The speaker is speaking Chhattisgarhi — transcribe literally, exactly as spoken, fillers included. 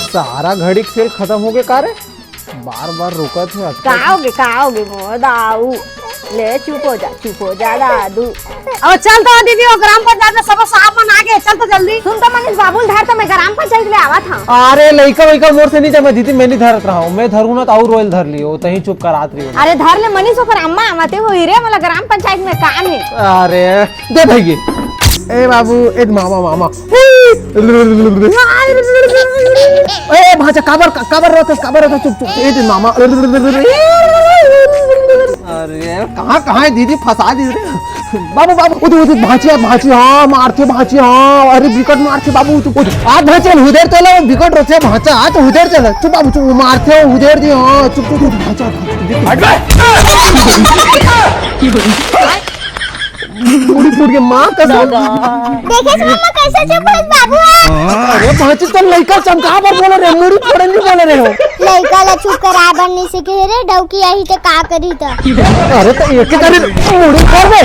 सारा घड़ी के तेल खतम होगे का रे? बार बार रुकत हे अटकत का हे। होगे, का होगे मोर दाऊ? ले चुप हो जा, चुप हो जा दादू। अब चल तो दीदी, वो ग्राम पंचायत में सब साफ मन आगे, चल तो जल्दी। सुन तो मनीष बाबू, धर तो मैं ग्राम पंचायत ले आवत हूँ। अरे लइका वइका मोर से नहीं जमा दीदी, मैं नहीं धरत रहा हूँ, मैं धरू ना तो और रोयल धर लियो, तही चुप करात रही। अरे धर ले मनीष, ओकर अम्मा आवते होही रे, मोला ग्राम पंचायत में काम हे। अरे दे भैया। ए बाबू, ए मामा, मामा। ए भांचा, काबर, काबर रोथस, काबर रोथस? चुप, चुप, ए दे मामा। अरे कहाँ, कहाँ हे दीदी, फंसा दी रे। बाबू, बाबू, उधर, उधर भांची हे, भांची, हाँ, मारथे भांची, हाँ, अरे बिकट मारथे बाबू, तू उधर, आ भांचा, उधर चला, बिकट रोथे भांचा, आ तो उधर चला, चुप बाबू, चुप, मारथे, उधर दी, हाँ, चुप, चुप, चुप, भांचा, भांचा, देख। हट बे। मुड़ी फूट के माँ कसम। देखे मामा कैसे चुप है बाबू? अरे भांची, तो लइका चमका बर बोले रे, मुड़ी फोड़े नहीं बोले रे हो। लइका ला चुप करा बर नहीं सीखे रे, डौकी आही ते का करी त? अरे तो एक करे मुड़ी फोड़ दे।